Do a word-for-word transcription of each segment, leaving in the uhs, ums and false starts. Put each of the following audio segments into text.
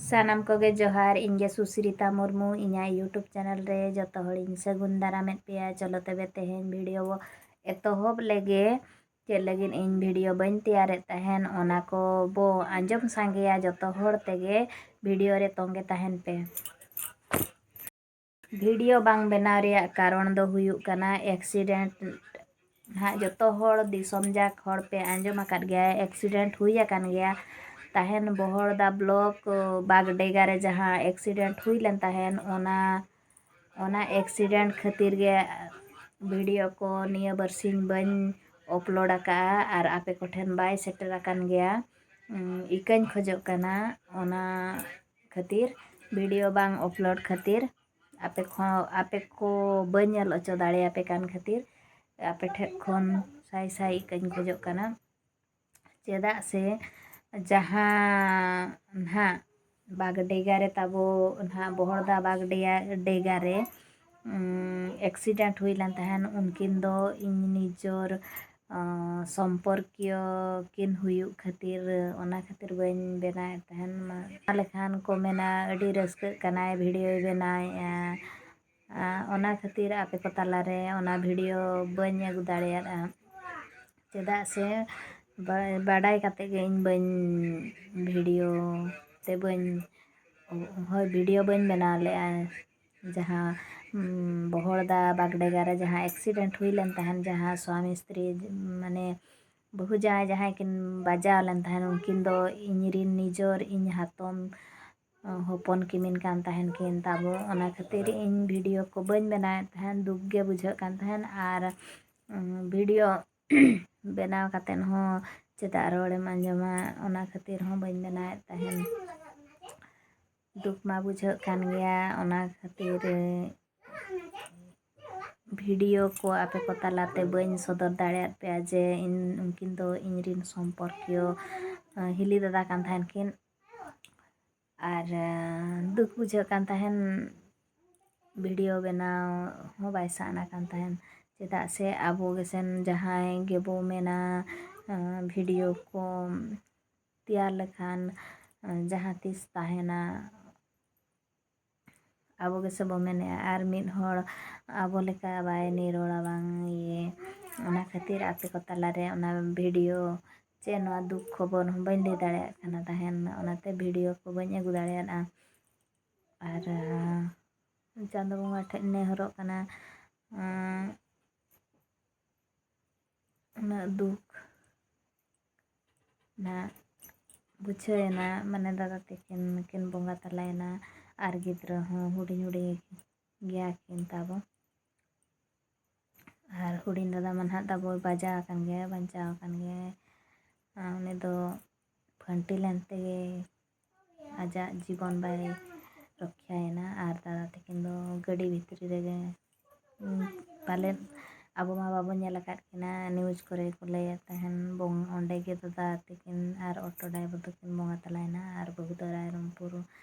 ᱥᱟᱱᱟᱢ ᱠᱚᱜᱮ ᱡᱚᱦᱟᱨ, ᱤᱧ ᱜᱮ ᱥᱩᱥᱨᱤᱛᱟ ᱢᱩᱨᱢᱩ, ᱤᱧᱟᱹᱜ YouTube channel ᱨᱮ ᱡᱚᱛᱚ ᱦᱚᱲᱤᱧ ᱥᱟᱹᱜᱩᱱ ᱫᱟᱨᱟᱢᱮᱫ ᱯᱮᱭᱟ᱾ ᱪᱚᱞᱚ ᱛᱚᱵᱮ ᱛᱮᱦᱮᱧ video ᱵᱚ ᱮᱛᱚᱦᱚᱵ ᱞᱮᱜᱮ᱾ ᱪᱮᱫ ᱞᱟᱹᱜᱤᱫ ᱤᱧ video ᱵᱟᱹᱧ ᱛᱮᱭᱟᱨᱮᱫ ᱛᱟᱦᱮᱱ, ᱚᱱᱟ ᱠᱚ ᱵᱚ ᱟᱸᱡᱚᱢ ᱥᱟᱸᱜᱮᱭᱟ ᱡᱚᱛᱚ ᱦᱚᱲ ᱛᱮᱜᱮ᱾ Video ᱨᱮ ᱛᱚᱸᱜᱮ ᱛᱟᱦᱮᱱ ᱯᱮ᱾ Video ᱵᱟᱝ ᱵᱮᱱᱟᱣ ᱨᱮᱭᱟᱜ ᱠᱟᱨᱚᱱ ᱫᱚ ᱦᱩᱭᱩᱜ ᱠᱟᱱᱟ accident᱾ ᱱᱟᱦᱟᱜ ᱡᱚᱛᱚ ᱦᱚᱲ ᱫᱤᱥᱚᱢ ᱡᱟᱠ ᱦᱚᱲ ᱯᱮ ᱟᱸᱡᱚᱢ ᱟᱠᱟᱫ ᱜᱮᱭᱟ, accident ᱦᱩᱭ ᱟᱠᱟᱱ ᱜᱮᱭᱟ ᱛᱟᱦᱮᱱ ᱵᱚᱦᱚᱲᱫᱟ block ᱵᱟᱜᱰᱮᱜᱟ ᱨᱮ ᱡᱟᱦᱟᱸ accident ᱦᱩᱭ ᱞᱮᱱ ᱛᱟᱦᱮᱱ, ᱚᱱᱟ ᱚᱱᱟ accident ᱠᱷᱟᱹᱛᱤᱨ ᱜᱮ video ᱠᱚ ᱱᱤᱭᱟᱹ ᱵᱟᱨᱥᱤᱧ ᱵᱟᱹᱧ upload ᱟᱠᱟᱫᱼᱟ ᱟᱨ ᱟᱯᱮ ᱠᱚᱴᱷᱮᱱ ᱵᱟᱭ ᱥᱮᱴᱮᱨ ᱟᱠᱟᱱ ᱜᱮᱭᱟ᱾ ᱩᱢ, ᱤᱠᱟᱹᱧ ᱠᱷᱚᱡᱚᱜ ᱠᱟᱱᱟ, ᱚᱱᱟ ᱠᱷᱟᱹᱛᱤᱨ video ᱵᱟᱝ upload ᱠᱷᱟᱹᱛᱤᱨ ᱟᱯᱮ ᱠᱷᱚᱱ, ᱟᱯᱮ ᱠᱚ ᱵᱟᱹᱧ ᱧᱮᱞ ᱦᱚᱪᱚ ᱫᱟᱲᱮᱭᱟᱯᱮ ᱠᱟᱱ ᱠᱷᱟᱹᱛᱤᱨ ᱟᱯᱮ ᱴᱷᱮᱱ ᱠᱷᱚᱱ ᱥᱟᱭ ᱥᱟᱭ ᱤᱠᱟᱹᱧ ᱠᱷᱚᱡᱚᱜ ᱠᱟᱱᱟ᱾ ᱪᱮᱫᱟᱜ ᱥᱮ ᱡᱟᱦᱟᱸ ᱱᱟᱦᱟᱜ ᱵᱟᱜᱰᱮᱜᱟ ᱨᱮ ᱛᱟᱵᱚ ᱱᱟᱦᱟᱜ ᱵᱚᱦᱚᱲᱫᱟ ᱵᱟᱜᱰᱮᱜᱟ, ᱰᱮᱜᱟ ᱨᱮ, ᱩᱢ, accident ᱦᱩᱭ ᱞᱮᱱ ᱛᱟᱦᱮᱱ, ᱩᱱᱠᱤᱱ ᱫᱚ ᱤᱧ ᱱᱤᱡᱚᱨ, ᱟᱸ, ᱥᱚᱢᱯᱚᱨᱠᱤᱭᱚ ᱠᱤᱱ ᱦᱩᱭᱩᱜ ᱠᱷᱟᱹᱛᱤᱨ, ᱚᱱᱟ ᱠᱷᱟᱹᱛᱤᱨ ᱵᱟᱹᱧ ᱵᱮᱱᱟᱣᱮᱫ ᱛᱟᱦᱮᱱ᱾ ᱢᱟ, ᱚᱱᱟ ᱞᱮᱠᱷᱟᱱ ᱠᱚ ᱢᱮᱱᱟ, "ᱟᱹᱰᱤ ᱨᱟᱹᱥᱠᱟᱹᱜ ᱠᱟᱱᱟᱭ, video ᱭ ᱵᱮᱱᱟᱣᱮᱫᱼᱟ᱾" ᱟᱸ, ᱚᱱᱟ ᱠᱷᱟᱹᱛᱤᱨ ᱟᱯᱮ ᱠᱚ ᱛᱟᱞᱟᱨᱮ ᱚᱱᱟ video ᱵᱟᱹᱧ ᱟᱹᱜᱩ ᱫᱟᱲᱮᱭᱟᱫᱼᱟ᱾ ᱪᱮᱫᱟᱜ ᱥᱮ ᱵᱟ-, ᱵᱟᱰᱟᱭ ᱠᱟᱛᱮ ᱜᱮ ᱤᱧ ᱵᱟᱹᱧ video ᱛᱮ ᱵᱟᱹᱧ, ᱦᱳᱭ, video ᱵᱟᱹᱧ ᱵᱮᱱᱟᱣ ᱞᱮᱫᱼᱟ᱾ ᱡᱟᱦᱟᱸ, ᱩᱢ, ᱵᱚᱦᱚᱲᱫᱟ ᱵᱟᱜᱰᱮᱜᱟ ᱨᱮ ᱡᱟᱦᱟᱸ accident ᱦᱩᱭ ᱞᱮᱱ ᱛᱟᱦᱮᱱ, ᱡᱟᱦᱟᱸ ᱥᱣᱟᱢᱤ ᱥᱛᱨᱤ, ᱢᱟᱱᱮ, ᱵᱟᱹᱦᱩ ᱡᱟᱶᱟᱭ ᱡᱟᱦᱟᱸᱭ ᱠᱤᱱ ᱵᱟᱡᱟᱣ ᱞᱮᱱ ᱛᱟᱦᱮᱱ, ᱩᱱᱠᱤᱱ ᱫᱚ ᱤᱧ ᱨᱤᱱ ᱱᱤᱡᱚᱨ, ᱤᱧ ᱦᱟᱛᱚᱢ, ᱦᱚᱯᱚᱱ ᱠᱤᱢᱤᱱ ᱠᱟᱱ ᱛᱟᱦᱮᱱ ᱠᱤᱱ ᱛᱟᱵᱚ᱾ ᱚᱱᱟ ᱠᱷᱟᱹᱛᱤᱨ ᱤᱧ video ᱠᱚ ᱵᱟᱹᱧ ᱵᱮᱱᱟᱣᱮᱫ ᱛᱟᱦᱮᱱ, ᱫᱩᱠ ᱜᱮ ᱵᱩᱡᱷᱟᱹᱜ ᱠᱟᱱ ᱛᱟᱦᱮᱱ᱾ ᱟᱨ, ᱩᱸ, video ᱵᱮᱱᱟᱣ ᱠᱟᱛᱮᱫ ᱦᱚᱸ ᱪᱮᱫᱟᱜ ᱨᱚᱲᱮᱢ ᱟᱸᱡᱚᱢᱟ, ᱚᱱᱟ ᱠᱷᱟᱹᱛᱤᱨ ᱦᱚᱸ ᱵᱟᱹᱧ ᱵᱮᱱᱟᱣᱮᱫ ᱛᱟᱦᱮᱱ᱾ ᱫᱩᱠ ᱢᱟ ᱵᱩᱡᱷᱟᱹᱜ ᱠᱟᱱ ᱜᱮᱭᱟ, ᱚᱱᱟ ᱠᱷᱟᱹᱛᱤᱨ video ᱠᱚ ᱟᱯᱮ ᱠᱚ ᱛᱟᱞᱟᱛᱮ ᱵᱟᱹᱧ ᱥᱚᱫᱚᱨ ᱫᱟᱲᱮᱭᱟᱫ ᱯᱮᱭᱟ ᱡᱮ ᱤᱧ, ᱩᱱᱠᱤᱱ ᱫᱚ ᱤᱧ ᱨᱤᱱ ᱥᱚᱢᱯᱚᱨᱠᱤᱭᱚ, ᱟᱸ, ᱦᱤᱞᱤ ᱫᱟᱫᱟ ᱠᱟᱱ ᱛᱟᱦᱮᱱ ᱠᱤᱱ᱾ ᱟᱨ, ᱟᱸ, ᱫᱩᱠ ᱵᱩᱡᱷᱟᱹᱜ ᱠᱟᱱ ᱛᱟᱦᱮᱱ, video ᱵᱮᱱᱟᱣ ᱦᱚᱸ ᱵᱟᱭ ᱥᱟᱱᱟ ᱠᱟᱱ ᱛᱟᱦᱮᱱ᱾ ᱪᱮᱫᱟᱜ ᱥᱮ ᱟᱵᱚ ᱜᱮᱥᱮᱱ ᱡᱟᱦᱟᱸᱭ ᱜᱮᱵᱚ ᱢᱮᱱᱟ, ᱟᱸ, video ᱠᱚ ᱛᱮᱭᱟᱨ ᱞᱮᱠᱷᱟᱱ ᱡᱟᱦᱟᱸ ᱛᱤᱥ ᱛᱟᱦᱮᱱᱟ᱾ ᱟᱵᱚ ᱜᱮᱥᱮ ᱵᱚ ᱢᱮᱱᱮᱜᱼᱟ, ᱟᱨ ᱢᱤᱫ ᱦᱚᱲ ᱟᱵᱚ ᱞᱮᱠᱟ ᱵᱟᱭ ᱱᱤᱨᱚᱲᱟ, ᱵᱟᱝ ᱤᱭᱟᱹ᱾ ᱚᱱᱟ ᱠᱷᱟᱹᱛᱤᱨ ᱟᱯᱮ ᱠᱚ ᱛᱟᱞᱟᱨᱮ ᱚᱱᱟ ᱵᱷᱤᱰᱤᱭᱳ ᱪᱮ ᱱᱚᱣᱟ ᱫᱩᱠ ᱠᱷᱚᱵᱚᱨ ᱦᱚᱸ ᱵᱟᱹᱧ ᱞᱟᱹᱭ ᱫᱟᱲᱮᱭᱟᱜ ᱠᱟᱱᱟ ᱛᱟᱦᱮᱱ, ᱚᱱᱟᱛᱮ ᱵᱷᱤᱰᱤᱭᱳ ᱠᱚ ᱵᱟᱹᱧ ᱟᱹᱜᱩ ᱫᱟᱲᱮᱭᱟᱫᱼᱟ᱾ ᱟᱨ ᱪᱟᱸᱫᱳ ᱵᱚᱸᱜᱟ ᱴᱷᱮᱱ ᱱᱮᱦᱚᱨᱚᱜ ᱠᱟᱱᱟ, ᱩᱱᱟᱹᱜ ᱫᱩᱠ ᱱᱟ ᱵᱩᱡᱷᱟᱹᱣᱮᱱᱟ, ᱢᱟᱱᱮ ᱫᱟᱫᱟ ᱛᱟᱹᱠᱤᱱ ᱠᱤᱱ ᱵᱚᱸᱜᱟ ᱛᱟᱞᱟᱭᱮᱱᱟ, ᱟᱨ ᱜᱤᱫᱽᱨᱟᱹ ᱦᱚᱸ ᱦᱩᱰᱤᱧ ᱦᱩᱰᱤᱧ ᱜᱮᱭᱟ ᱠᱤᱱ ᱛᱟᱵᱚ᱾ ᱟᱨ ᱦᱩᱰᱤᱧ ᱫᱟᱫᱟ ᱢᱟ ᱱᱟᱦᱟᱜ ᱛᱟᱵᱚᱭ ᱵᱟᱡᱟᱣ ᱟᱠᱟᱱ ᱜᱮᱭᱟ, ᱵᱟᱧᱪᱟᱣ ᱟᱠᱟᱱ ᱜᱮᱭᱟᱭ᱾ ᱟᱨ ᱩᱱᱤ ᱫᱚ ᱯᱷᱟᱹᱱᱴᱤ ᱞᱮᱱ ᱛᱮᱜᱮ ᱟᱡᱟᱜ ᱡᱤᱵᱚᱱ ᱵᱟᱭ ᱨᱚᱠᱷᱭᱟᱭᱮᱱᱟ᱾ ᱟᱨ ᱫᱟᱫᱟ ᱛᱟᱹᱠᱤᱱ ᱫᱚ ᱜᱟᱹᱰᱤ ᱵᱷᱤᱛᱨᱤ ᱨᱮᱜᱮ, ᱩᱸ, ᱯᱟᱞᱮᱫ ᱟᱵᱚ ᱢᱟ ᱵᱟᱵᱚᱱ ᱧᱮᱞ ᱟᱠᱟᱫ ᱠᱤᱱᱟ, ᱱᱤᱭᱩᱡᱽ ᱠᱚᱨᱮ ᱜᱮᱠᱚ ᱞᱟᱹᱭᱮᱫ ᱛᱟᱦᱮᱱ, ᱵᱚᱝ-, ᱚᱸᱰᱮ ᱜᱮ ᱫᱟᱫᱟ ᱛᱟᱹᱠᱤᱱ ᱟᱨ ᱚᱴᱳ ᱰᱨᱟᱭᱵᱷᱟᱨ ᱫᱚᱠᱤᱱ ᱵᱚᱸᱜᱟ ᱛᱟᱞᱟᱭᱮᱱᱟ ᱟᱨ ᱵᱟᱹᱦᱩ ᱫᱚ ᱨᱟᱭᱨᱚᱝᱯᱩᱨ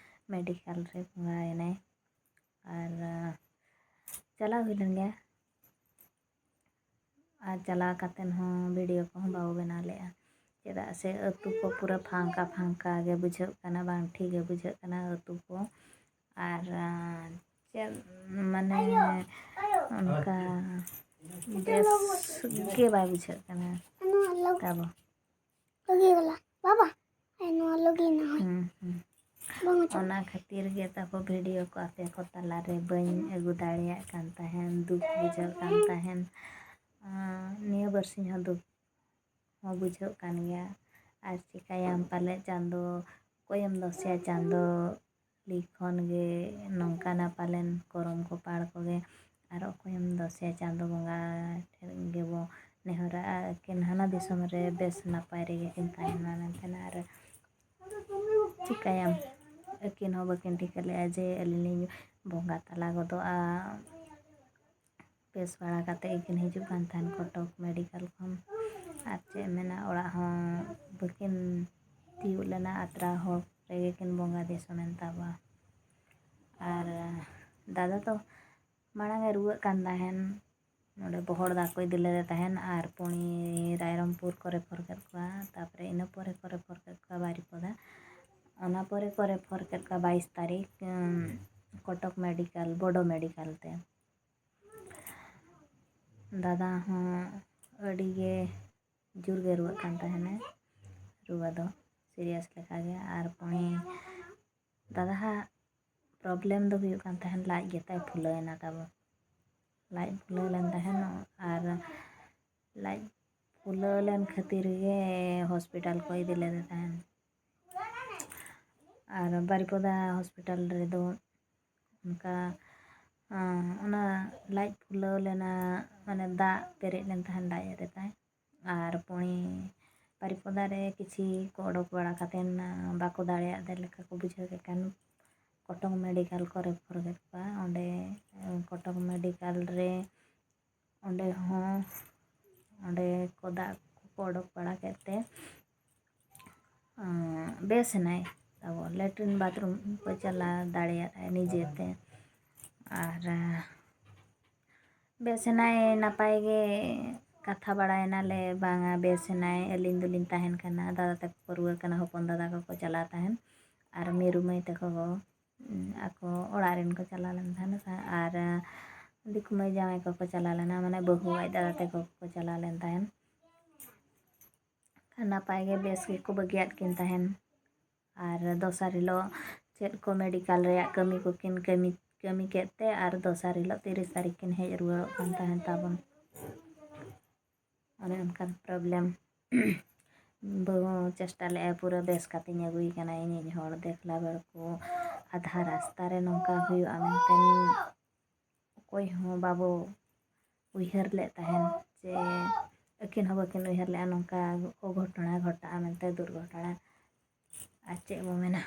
ᱢᱮᱰᱤᱠᱮᱞ ᱨᱮ ᱵᱚᱸᱜᱟᱭᱮᱱᱟᱭ᱾ ᱟᱨ, ᱟᱸ, ᱪᱟᱞᱟᱣ ᱦᱩᱭ ᱞᱮᱱ ᱜᱮᱭᱟ᱾ ᱟᱨ ᱪᱟᱞᱟᱣ ᱠᱟᱛᱮᱱ ᱦᱚᱸ ᱵᱷᱤᱰᱤᱭᱳ ᱠᱚᱦᱚᱸ ᱵᱟᱵᱚ ᱵᱮᱱᱟᱣ ᱞᱮᱫᱼᱟ, ᱪᱮᱫᱟᱜ ᱥᱮ ᱟᱹᱛᱩ ᱠᱚ ᱯᱩᱨᱟᱹ ᱯᱷᱟᱸᱠᱟ ᱯᱷᱟᱸᱠᱟ ᱜᱮ ᱵᱩᱡᱷᱟᱹᱜ ᱠᱟᱱᱟ, ᱵᱟᱝ ᱴᱷᱤᱠ ᱜᱮ ᱵᱩᱡᱷᱟᱹᱜ ᱠᱟᱱᱟ ᱟᱹᱛᱩ ᱠᱚ᱾ ᱟᱨ, ᱟᱸ, ᱪᱮᱫ ᱢᱟᱱᱮ ᱚᱱᱠᱟ ᱵᱮᱥ ᱜᱮ ᱵᱟᱭ ᱵᱩᱡᱷᱟᱹᱜ ᱠᱟᱱᱟ ᱛᱟᱵᱚ᱾ ᱞᱩᱜᱤ ᱜᱟᱞᱟ, ᱵᱟᱵᱟ, ᱟᱨ ᱱᱚᱣᱟ ᱞᱩᱜᱤ ᱱᱚᱜᱼᱚᱭ᱾ ᱦᱩᱸ, ᱦᱩᱸ᱾ ᱵᱟᱝ ᱦᱤᱡᱩᱜ ᱚᱱᱟ ᱠᱷᱟᱹᱛᱤᱨ ᱜᱮ ᱛᱟᱠᱚ ᱵᱷᱤᱰᱤᱭᱳ ᱠᱚ ᱟᱯᱮ ᱠᱚ ᱛᱟᱞᱟᱨᱮ ᱵᱟᱹᱧ ᱟᱹᱜᱩ ᱫᱟᱲᱮᱭᱟᱜ ᱠᱟᱱ ᱛᱟᱦᱮᱱ, ᱫᱩᱠ ᱵᱩᱡᱷᱟᱹᱜ ᱠᱟᱱ ᱛᱟᱦᱮᱱ᱾ ᱟᱸ, ᱱᱤᱭᱟᱹ ᱵᱟᱨᱥᱤᱧ ᱦᱚᱸ ᱫᱩᱠ ᱦᱚᱸ ᱵᱩᱡᱷᱟᱹᱜ ᱠᱟᱱ ᱜᱮᱭᱟ᱾ ᱟᱨ ᱪᱤᱠᱟᱹᱭᱟᱢ, ᱯᱟᱞᱮ ᱪᱟᱸᱫᱚ, ᱚᱠᱚᱭᱮᱢ ᱫᱳᱥᱮᱭᱟ, ᱪᱟᱸᱫᱚ ᱞᱤᱠᱷᱚᱱ ᱜᱮ ᱱᱚᱝᱠᱟᱱᱟ ᱯᱟᱞᱮᱱ, ᱠᱚᱨᱚᱢ ᱠᱚᱯᱟᱲ ᱠᱚᱜᱮ᱾ ᱟᱨ ᱚᱠᱚᱭᱮᱢ ᱫᱳᱥᱮᱭᱟ, ᱪᱟᱸᱫᱚ ᱵᱚᱸᱜᱟ ᱴᱷᱮᱱ ᱜᱮᱵᱚ ᱱᱮᱦᱚᱨᱟ, ᱟᱨ ᱟᱹᱠᱤᱱ ᱦᱟᱱᱟ ᱫᱤᱥᱚᱢ ᱨᱮ ᱵᱮᱥ ᱱᱟᱯᱟᱭ ᱨᱮᱜᱮ ᱠᱤᱱ ᱛᱟᱦᱮᱱ ᱢᱟ ᱢᱮᱱᱛᱮ᱾ ᱟᱨ ᱪᱤᱠᱟᱹᱭᱟᱢ, ᱟᱹᱠᱤᱱ ᱦᱚᱸ ᱵᱟᱹᱠᱤᱱ ᱴᱷᱤᱠᱟᱹ ᱞᱮᱫᱼᱟ ᱡᱮ ᱟᱹᱞᱤᱧ ᱞᱤᱧ ᱵᱚᱸᱜᱟ ᱛᱟᱞᱟ ᱜᱚᱫᱚᱜᱼᱟ᱾ ᱵᱮᱥ ᱵᱟᱲᱟ ᱠᱟᱛᱮ ᱜᱮᱠᱤᱱ ᱦᱤᱡᱩᱜ ᱠᱟᱱ ᱛᱟᱦᱮᱱ ᱠᱚᱴᱚᱠ ᱢᱮᱰᱤᱠᱮᱞ ᱠᱷᱚᱱ᱾ ᱟᱨ ᱪᱮᱫ ᱮᱢ ᱢᱮᱱᱟ, ᱚᱲᱟᱜ ᱦᱚᱸ ᱵᱟᱹᱠᱤᱱ ᱛᱤᱭᱳᱜ ᱞᱮᱱᱟ, ᱟᱛᱨᱟ ᱦᱚᱲ ᱨᱮᱜᱮ ᱠᱤᱱ ᱵᱚᱸᱜᱟ ᱫᱤᱥᱚᱢᱮᱱ ᱛᱟᱵᱚᱣᱟ᱾ ᱟᱨ ᱫᱟᱫᱟ ᱫᱚ ᱢᱟᱲᱟᱝ ᱮ ᱨᱩᱣᱟᱹᱜ ᱠᱟᱱ ᱛᱟᱦᱮᱱ, ᱱᱚᱰᱮ ᱵᱚᱦᱚᱲᱫᱟ ᱠᱚ ᱤᱫᱤ ᱞᱮᱫᱮ ᱛᱟᱦᱮᱱ, ᱟᱨ ᱯᱩᱬᱤ ᱨᱟᱭᱨᱚᱝᱯᱩᱨ ᱠᱚ ᱨᱮᱯᱷᱚᱨ ᱠᱮᱫ ᱠᱚᱣᱟ, ᱛᱟᱨᱯᱚᱨᱮ ᱤᱱᱟᱹ ᱯᱚᱨᱮ ᱠᱚ ᱨᱮᱯᱷᱚᱨ ᱠᱮᱫ ᱠᱚᱣᱟ ᱵᱟᱨᱤᱯᱚᱫᱟ᱾ ᱚᱱᱟ ᱯᱚᱨᱮ ᱠᱚ ᱨᱮᱯᱷᱟᱨ ᱠᱮᱫ ᱠᱚᱣᱟ ᱵᱟᱭᱤᱥ ᱛᱟᱹᱨᱤᱠᱷ ᱠᱚᱴᱚᱠ ᱢᱮᱰᱤᱠᱮᱞ, ᱵᱚᱰᱳ ᱢᱮᱰᱤᱠᱮᱞ ᱛᱮ᱾ ᱫᱟᱫᱟ ᱦᱚᱸ ᱟᱹᱰᱤ ᱜᱮ ᱡᱳᱨ ᱜᱮ ᱨᱩᱣᱟᱹᱜ ᱠᱟᱱ ᱛᱟᱦᱮᱱᱟ, ᱨᱩᱣᱟᱹ ᱫᱚ ᱥᱤᱨᱤᱭᱟᱥ ᱞᱮᱠᱟ ᱜᱮ᱾ ᱟᱨ ᱯᱩᱬᱮ ᱫᱟᱫᱟ ᱦᱟᱜ ᱯᱨᱚᱵᱞᱮᱢ ᱫᱚ ᱦᱩᱭᱩᱜ ᱠᱟᱱ ᱛᱟᱦᱮᱱ, ᱞᱟᱡ ᱜᱮᱛᱟᱭ ᱯᱷᱩᱞᱟᱹᱣ ᱮᱱᱟ ᱛᱟᱵᱚ᱾ ᱞᱟᱡ ᱯᱷᱩᱞᱟᱹᱣ ᱞᱮᱱ ᱛᱟᱦᱮᱱ ᱟᱨ ᱞᱟᱡ ᱯᱷᱩᱞᱟᱹᱣ ᱞᱮᱱ ᱠᱷᱟᱹᱛᱤᱨ ᱜᱮ ᱦᱚᱥᱯᱤᱴᱟᱞ ᱠᱚ ᱤᱫᱤ ᱞᱮᱫᱮ ᱛᱟᱦᱮᱱ᱾ ᱟᱨ ᱵᱟᱨᱤᱯᱚᱫᱟ ᱦᱚᱥᱯᱤᱴᱟᱞ ᱨᱮᱫᱚ ᱚᱱᱠᱟ ᱚᱱᱟ ᱞᱟᱡ ᱯᱷᱩᱞᱟᱹᱣ ᱞᱮᱱᱟ, ᱢᱟᱱᱮ ᱫᱟᱜ ᱯᱮᱨᱮᱡ ᱞᱮᱱ ᱛᱟᱦᱮᱱ ᱞᱟᱡ ᱨᱮ ᱛᱟᱭ᱾ ᱟᱨ ᱯᱩᱬᱮ ᱵᱟᱨᱤᱯᱚᱫᱟ ᱨᱮ ᱠᱤᱪᱷᱤ ᱠᱚ ᱚᱰᱚᱠ ᱵᱟᱲᱟ ᱠᱟᱛᱮᱱ ᱵᱟᱠᱚ ᱫᱟᱲᱮᱭᱟᱜ ᱞᱮᱠᱟ ᱠᱚ ᱵᱩᱡᱷᱟᱹᱣ ᱠᱮᱫ ᱠᱷᱟᱱ ᱠᱚᱴᱚᱠ ᱢᱮᱰᱤᱠᱮᱞ ᱠᱚ ᱨᱮᱯᱷᱟᱨ ᱠᱮᱫ ᱠᱚᱣᱟ᱾ ᱚᱸᱰᱮ ᱠᱚᱴᱚᱠ ᱢᱮᱰᱤᱠᱮᱞ ᱨᱮ ᱚᱸᱰᱮ ᱦᱚᱸ ᱚᱸᱰᱮ ᱠᱚ ᱫᱟᱜ ᱠᱚᱠᱚ ᱚᱰᱚᱠ ᱵᱟᱲᱟ ᱠᱮᱫ ᱛᱮ ᱵᱮᱥ ᱮᱱᱟᱭ᱾ ᱛᱟᱵᱚ ᱞᱮᱴᱨᱤᱱ ᱵᱟᱛᱷᱨᱩᱢ ᱠᱚ ᱪᱟᱞᱟᱣ ᱫᱟᱲᱮᱭᱟᱜᱼᱟᱭ ᱱᱤᱡᱮᱛᱮ᱾ ᱟᱨ ᱵᱮᱥ ᱮᱱᱟᱭ ᱱᱟᱯᱟᱭ ᱜᱮ᱾ ᱠᱟᱛᱷᱟ ᱵᱟᱲᱟᱭᱮᱱᱟᱞᱮ, ᱵᱟᱝᱟ ᱵᱮᱥ ᱮᱱᱟᱭ, ᱟᱹᱞᱤᱧ ᱫᱚᱞᱤᱧ ᱛᱟᱦᱮᱱ ᱠᱟᱱᱟ, ᱫᱟᱫᱟ ᱛᱟᱠᱚ ᱠᱚ ᱨᱩᱣᱟᱹᱲ ᱠᱟᱱᱟ, ᱦᱚᱯᱚᱱ ᱫᱟᱫᱟ ᱠᱚᱠᱚ ᱪᱟᱞᱟᱣ ᱛᱟᱦᱮᱱ ᱟᱨ ᱢᱤᱨᱩ ᱢᱟᱹᱭ ᱛᱟᱠᱚ ᱠᱚ ᱟᱠᱚ ᱚᱲᱟᱜ ᱨᱮᱱ ᱠᱚ ᱪᱟᱞᱟᱣ ᱞᱮᱱ ᱛᱟᱦᱮᱱᱟ᱾ ᱟᱨ ᱫᱤᱠᱩ ᱢᱟᱹᱭ ᱡᱟᱶᱟᱭ ᱠᱚᱠᱚ ᱪᱟᱞᱟᱣ ᱞᱮᱱᱟ, ᱢᱟᱱᱮ ᱵᱟᱹᱦᱩ ᱟᱡ ᱫᱟᱫᱟ ᱛᱟᱠᱚ ᱠᱚ ᱪᱟᱞᱟᱣ ᱞᱮᱱ ᱛᱟᱦᱮᱱ᱾ ᱱᱟᱯᱟᱭ ᱜᱮ ᱵᱮᱥ ᱜᱮᱠᱚ ᱵᱟᱹᱜᱤᱭᱟᱫ ᱠᱤᱱ ᱛᱟᱦᱮᱱ᱾ ᱟᱨ ᱫᱚᱥᱟᱨ ᱦᱤᱞᱳᱜ ᱪᱮᱫ ᱠᱚ ᱢᱮᱰᱤᱠᱮᱞ ᱨᱮᱭᱟᱜ ᱠᱟᱹᱢᱤ ᱠᱚᱠᱤᱱ ᱠᱟᱹᱢᱤ ᱠᱟᱹᱢᱤ ᱠᱮᱫ ᱛᱮ ᱟᱨ ᱫᱚᱥᱟᱨ ᱦᱤᱞᱳᱜ ᱛᱤᱨᱤᱥ ᱛᱟᱹᱨᱤᱠᱷ ᱠᱤᱱ ᱦᱮᱡ ᱨᱩᱣᱟᱹᱲᱚᱜ ᱠᱟᱱ ᱛᱟᱦᱮᱱ ᱛᱟᱵᱚᱱ᱾ ᱚᱱᱮ ᱚᱱᱠᱟᱱ ᱯᱨᱚᱵᱞᱮᱢ᱾ ᱵᱟᱹᱦᱩ ᱪᱮᱥᱴᱟ ᱞᱮᱫᱼᱟᱭ ᱯᱩᱨᱟᱹ ᱵᱮᱥ ᱠᱟᱛᱮᱧ ᱟᱹᱜᱩᱭᱮ ᱠᱟᱱᱟ ᱤᱧᱤᱡ ᱦᱚᱲ, ᱫᱮᱠᱷᱞᱟ ᱵᱮᱲ ᱠᱚ ᱟᱫᱷᱟ ᱨᱟᱥᱛᱟ ᱨᱮ ᱱᱚᱝᱠᱟ ᱦᱩᱭᱩᱜᱼᱟ ᱢᱮᱱᱛᱮ ᱚᱠᱚᱭ ᱦᱚᱸ ᱵᱟᱵᱚ ᱩᱭᱦᱟᱹᱨ ᱞᱮᱫ ᱛᱟᱦᱮᱱ, ᱥᱮ ᱟᱹᱠᱤᱱ ᱦᱚᱸ ᱵᱟᱹᱠᱤᱱ ᱩᱭᱦᱟᱹᱨ ᱞᱮᱫᱼᱟ ᱱᱚᱝᱠᱟ ᱚᱜᱷᱚᱴᱚᱱᱟ ᱜᱷᱚᱴᱟᱜᱼᱟ ᱢᱮᱱᱛᱮ, ᱫᱩᱨᱜᱷᱚᱴᱚᱱᱟ᱾ ᱟᱨ ᱪᱮᱫ ᱵᱚ ᱢᱮᱱᱟ,